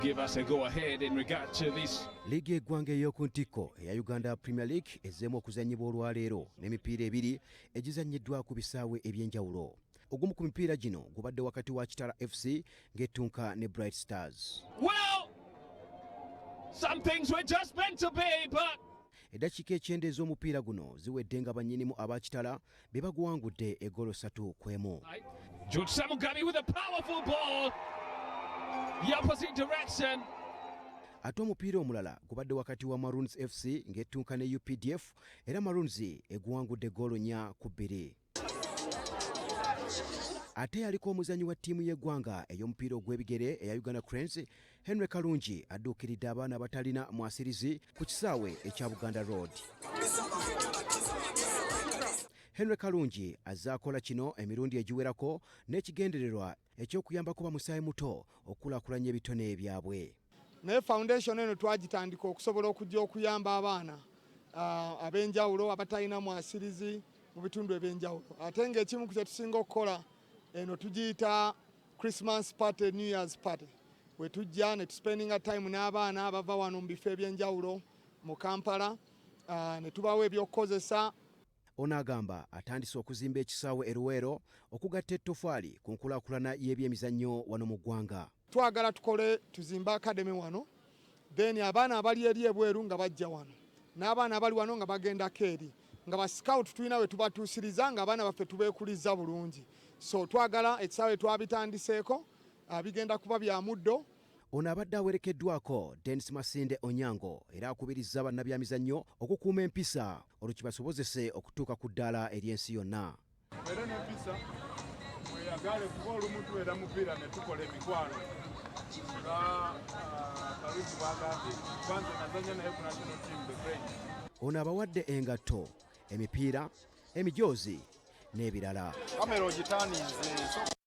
Give us a go ahead in regard to this. Liigi y'eggwanga ey'oku ntikko eya Uganda Premier League ezzeemu okuzannyibwa olwaleero n'emipiira ebiri egizannyiddwa ku bisaawe eby'enjawulo. Ogumu ku mipiira gino gubadde wakati wa Kitara FC ng'ettunka ne Bright Stars. Well, some things were just meant to be, but Eddakiika 90 ez'omupiira guno ziwedde nga bannyinimu aba Kitara be baguwangudde eggolo 3-1. George Ssemugabi with a powerful ball, the opposite direction. Ate omupiira omulala gubadde wakati wa Maroons FC ng'ettunka ne UPDF, era Maroons eguwangudde ggoolo 4-2. Ate yaliko omuzannyi wa ttiimu y'eggwanga ey'omupiira ogw'ebigere eya Uganda Cranes, Henry Kalungi, adduukiridde abaana abatalina mwasirizi ku kisaawe ekya Buganda Road. Henry Kalungi azze akola kino emirundi egiwerako n'ekigendererwa eky'okuyambako bamusaayi muto okukulaakulanya ebitone byabwe. Naye foundation eno twagitandika okusobola okujja okuyamba abaana ab'enjawulo abatalina mwasirizi mu bitundu eb'enjawulo, ate ng'ekimu ku kyetusinga okukola, eno tugiyita Christmas party, New Year's party, we tujja ne tuspendinga time n'abaana abava wano mu bifo ebyenjawulo mu Kampala, ne tubawa ebyokukozesa. Ono agamba atandise okuzimba ekisaawe e Luweero okugatta ettofaali ku nkulaakulana y'ebyemizannyo wano mu ggwanga. Twagala tukole, tuzimbe academy wano, then abaana abali eri ebweru nga bajja wano, n'abaana abali wano nga bagendako eri, nga ba scout tulina we tubatuusiriza, nga abaana baffe tubeekuliza bulungi. So twagala ekisaawe, twabitandiseeko, bigenda kuba bya muddo. Ono abadde awerekeddwako Denis Masinde Onyango, era akubirizza bannabyamizannyo okukuuma empisa olwo kibasobozese okutuuka ku ddaala ery'ensi yonna. Mubeere n'empisa, mweyagale, kuba olumu tubeera mupiira ne tukola emikwano, nga Kalungi bwagambye, kwanze nazanya naye ku national team, the Cranes. Ono abawadde engatto, emipiira, emijoozi n'ebirala. Kamera ogitaninze.